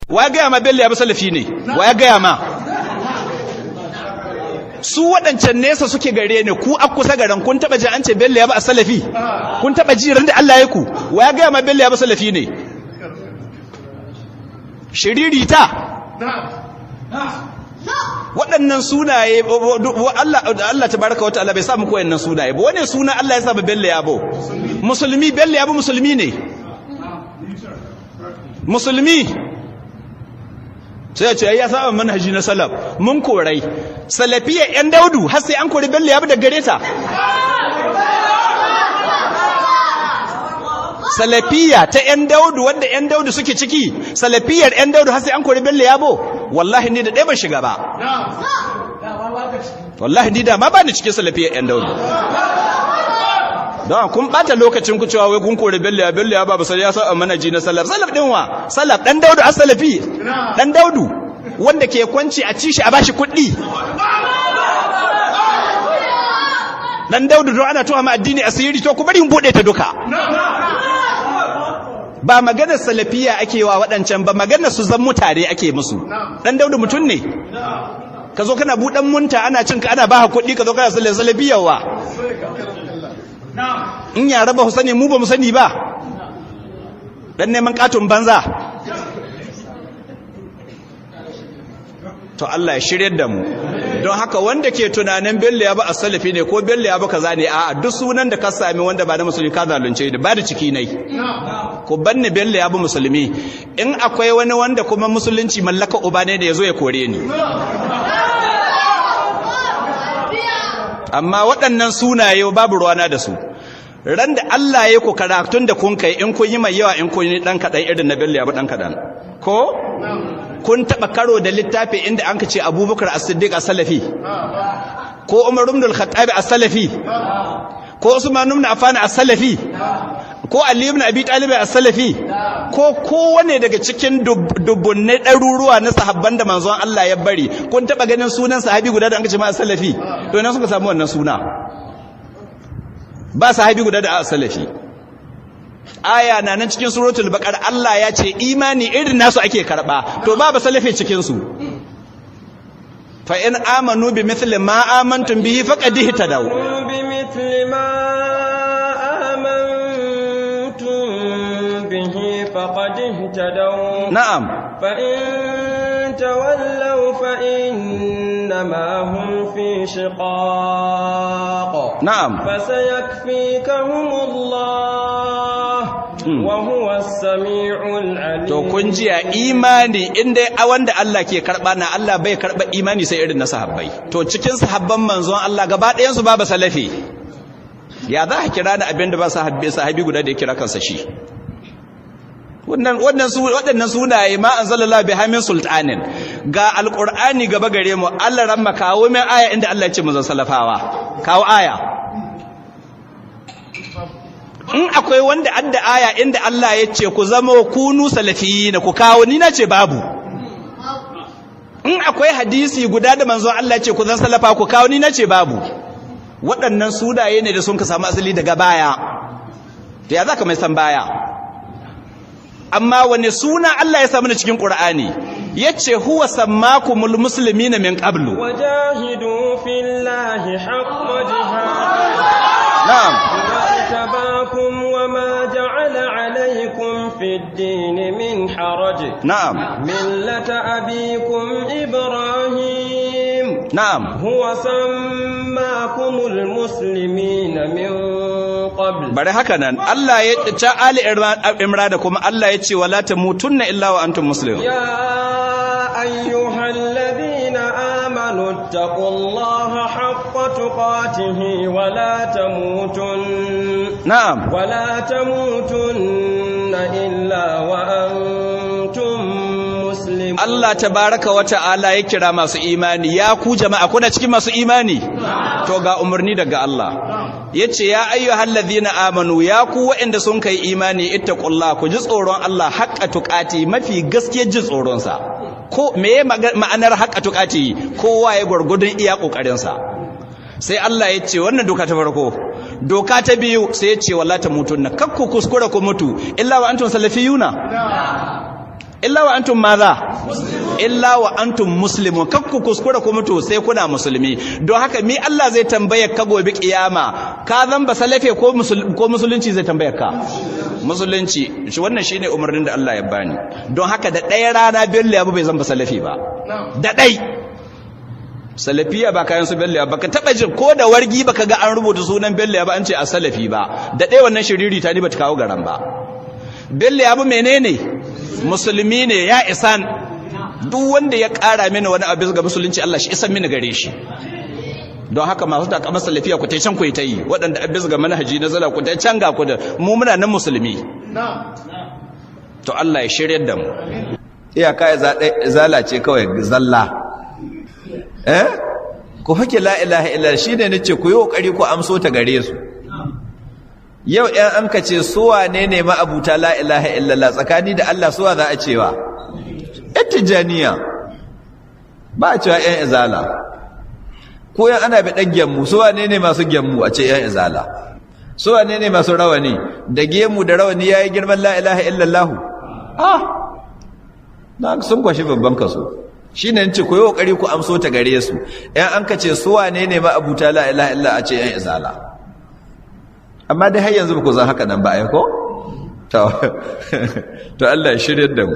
Wa ya gaya ma Bello Yabo salafi ne? Wa ya gaya ma? Su waɗancan nesa suke gare ni, ku a kusa garan. Kun taɓa ji an ce Bello Yabo a salafi? Kun taɓa ji ran da Allah ya ku? Wa ya gaya ma Bello Yabo salafi ne? Shiriri ta waɗannan sunaye, Allah tabaraka wa ta'ala bai sa muku wayannan sunaye ba. Wani suna Allah ya sa ba Bello Yabo? Musulmi. Bello Yabo musulmi ne, musulmi. Sai ya ce ya saba manhaji na salaf. Mun korai salafiyya yan Daudu har sai an kori Bello Yabo da gare ta. Salafiyya ta yan Daudu, wanda yan Daudu suke ciki, salafiyar yan Daudu, har sai an kori Bello Yabo. Wallahi ni da ɗaya ban shiga ba. Wallahi ni da ma ba ni cikin salafiyar yan Daudu. Don kun bata lokacin ku cewa wai kun kori Bello ya Bello ya ba sai ya sa manhaji na salaf. Salaf din wa? Salaf dan Daudu as-salafi? Dan Daudu wanda ke kwanci a ci shi a bashi kuɗi. Dan Daudu don ana tuwa ma addini asiri. To ku bari mu bude ta duka. Ba maganar salafiya ake wa waɗancan ba, maganar su zan mutane ake musu. Dan Daudu mutum ne? Ka zo kana buɗan munta, ana cinka, ana ba kuɗi, ka zo kana salafiyawa. In yara ba ku sani, mu ba mu sani ba. Dan neman katon banza. To Allah ya shiryar da mu. Don haka wanda ke tunanin Bello ya ba a salafi ne ko Bello ya ba kaza ne, a'a, duk sunan da ka sami wanda ba na musulmi, ka zalunce da ba da ciki nai. Ku banni, Bello ya ba musulmi. In akwai wani wanda kuma musulunci mallaka uba ne da yazo ya kore ni. Amma waɗannan sunaye babu ruwana da su. Ran da Allah ya ku karatun da kun kai, in kun yi mai yawa, in kun yi ɗan kaɗan irin na Bello ya ba ɗan kaɗan, ko kun taɓa karo da littafi inda an ka ce Abubakar As-Siddiq As-Salafi, ko Umar ibn al-Khattab As-Salafi, ko Usman ibn Affan As-Salafi, ko Ali ibn Abi Talib As-Salafi, ko kowane daga cikin dubbunne ɗaruruwa na sahabban da manzon Allah ya bari? Kun taɓa ganin sunan sahabi guda da an ka ce ma As-Salafi? To ina suka samu wannan suna? Ba sahabi guda da As-Salafi. Aya na nan cikin Suratul Baqara, Allah ya ce imani irin nasu ake karba. To babu salafi cikin su. Fa in amanu bi mithli ma amantum bihi faqad ihtadaw. Bi mithli ma amantum bihi faqad ihtadaw. Na'am. Fa in tawallaw fa innama hum fi shiqaq. Na'am. Fasayakfikahumullah wa huwa as-sami'ul 'alim. To kun jiya, imani inda wanda Allah ke karba na, Allah bai karba imani sai irin na sahabbai. To cikin sahabban manzon Allah gaba ɗayan su babu salafi. Ya za ka kira da abin da ba sahabbi, sahabi guda da ya kira kansa shi? Wannan su waɗannan sunaye ma anzalallahu biha min sultanin. Ga Alqur'ani gaba gare mu. Allah ramma, kawo min aya inda Allah ya ce mu zan salafawa. Kawo aya. In akwai wanda adda aya inda Allah ya ce ku zama kunu salafiyina, ku kawo. Ni na ce babu. In akwai hadisi guda da manzon Allah ya ce ku zan salafa, ku kawo. Ni na ce babu. Waɗannan sunaye ne da sun ka samu asali daga baya. To ya zaka mai san baya? Amma wani suna Allah ya samu na cikin Qur'ani? Yace huwa sammakumul muslimina min qablu. Wajahidu fillahi haqqa jihadihi. Na'am. اجتباكم وما جعل عليكم في الدين من حرج. Na'am. ملة أبيكم إبراهيم. Na'am. هو سماكم المسلمين من قبل. Bari haka nan Allah ya ta Ali Imran da kuma Allah ya ce wala tamutunna illa wa antum muslimun. يا أيها الذين آمنوا اتقوا الله حق تقاته ولا تموتن Na'am. ولا تموتن إلا وأنتم مسلمون. Allah tabaraka wa ta'ala ya kira masu imani, ya ku jama'a, kuna cikin masu imani, to ga umarni daga Allah. Yace ya ayyuhal ladhina amanu, ya ku waɗanda sun kai imani, ittaqullaha, ku ji tsoron Allah, haqqa tuqati, mafi gaskiyar jin tsoron sa. Ko meye ma'anar haqqa tuqati? Kowa ya gurgudun iya kokarin sa. Sai Allah ya ce wannan doka ta farko. Doka ta biyu sai ya ce wala tamutunna, kakku kuskura ku mutu, illa wa antum salafiyuna. Illa wa antum maza? Illa wa antum muslimun. Kakku kuskura ku mutu sai kuna musulmi. Don haka mi Allah zai tambaye ka gobe kiyama? Ka zan ba salafe ko musulunci zai tambaye ka? Musulunci. Shi wannan shine umarnin da Allah ya bani. Don haka da ɗaya rana Bello Yabo bai zan ba salafi ba. Da ɗai salafiya ba kayan su Bello ba. Ka taba jin ko da wargi baka ga an rubuta sunan Bello ba an ce a salafi ba. Da ɗaya wannan shiriri ta ni bata kawo garan ba. Bello Yabo menene? Musulmi ne. Ya isan duk wanda ya ƙara mini wani abu ga musulunci, Allah shi isan mini gare shi. Don haka masu takamar salafiya, ku tai can ku yi ta yi. Waɗanda abis ga manhaji na zala, ku tai can. Ga ku da mu muna nan musulmi. To Allah ya shiryar da mu. Iyaka zala ce kawai zalla. Eh, ku fake la ilaha illa shine nace ku yi kokari ku amso ta gare su. Yau ɗan an ka ce su wane ne ma'abuta la ilaha illallah tsakani da Allah, suwa za a cewa? Yan Tijjaniya. Ba a cewa yan Izala. Ko yan ana bi ɗan gemmu, su wane ne masu gemmu? A ce yan Izala. Su wane ne masu rawani? Da gemu da rawani ya yi girman la ilaha illallahu? Ah, na sun kwashi babban kaso. Shi ne ce ku yi ƙoƙari ku amso ta gare su. Yan an ka ce su wane ne ma'abuta la ilaha illallah, a ce yan Izala. Amma dai har yanzu ba ku zan haka nan ba, ai ko? To Allah ya shirye da mu.